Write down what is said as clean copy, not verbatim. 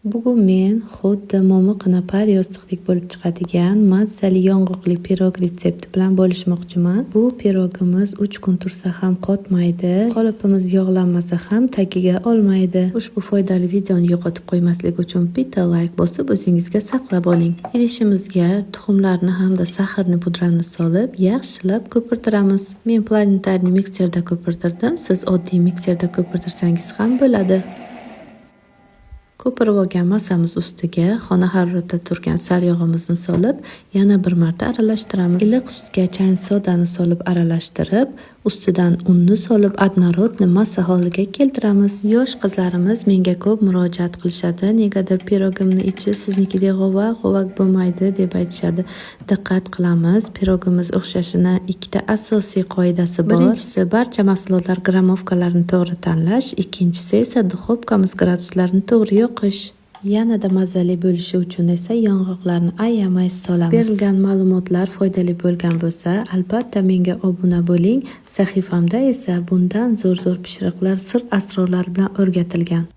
Bugun men xuddi momiqina par yostiqdek bo'lib chiqadigan mazzali yong'oqli pirog retsepti bilan bo'lishmoqchiman. Bu pirogimiz 3 kun tursa ham qotmaydi, qolipimiz yog'lanmasa ham tagiga olmaydi. Ushbu foydali videoni yo'qotib qo'ymaslik uchun bitta layk bosib o'zingizga saqlab oling. Idishimizga tuxumlarni hamda saxarni pudrani solib, yaxshilab ko'pirtiramiz. Men planetarniy mikserda ko'pirtirdim, siz oddiy mikserda ko'pirtirsangiz ham bo'ladi. Ko'pirib olgan massamiz ustiga xona haroratida turgan saryog'imizni solib, yana bir marta aralashtiramiz. Iliq sutga chang sodani solib aralashtirib, ustidan unni solib однородный massa holiga keltiramiz. Yosh qizlarimiz menga ko'p murojaat qilishadi. Negadir pirogimni ichi siznikidek g'ovak-g'ovak bo'lmaydi deb aytishadi. Diqqat qilamiz, pirogimiz o'xshashini ikkita asosiy qoidasi bor. Birinchisi, barcha mahsulotlar grammovkalarini to'g'ri tanlash, ikkinchisi esa duxovkamiz graduslarini to'g'ri yoqish. Yanada mazali bo'lishi uchun esa yong'oqlarni ayamay solamiz. Berilgan ma'lumotlar foydali bo'lgan bo'lsa, albatta menga obuna bo'ling. Sahifamda esa bundan zo'r-zo'r pishiriqlar sir asrorlar bilan o'rgatilgan.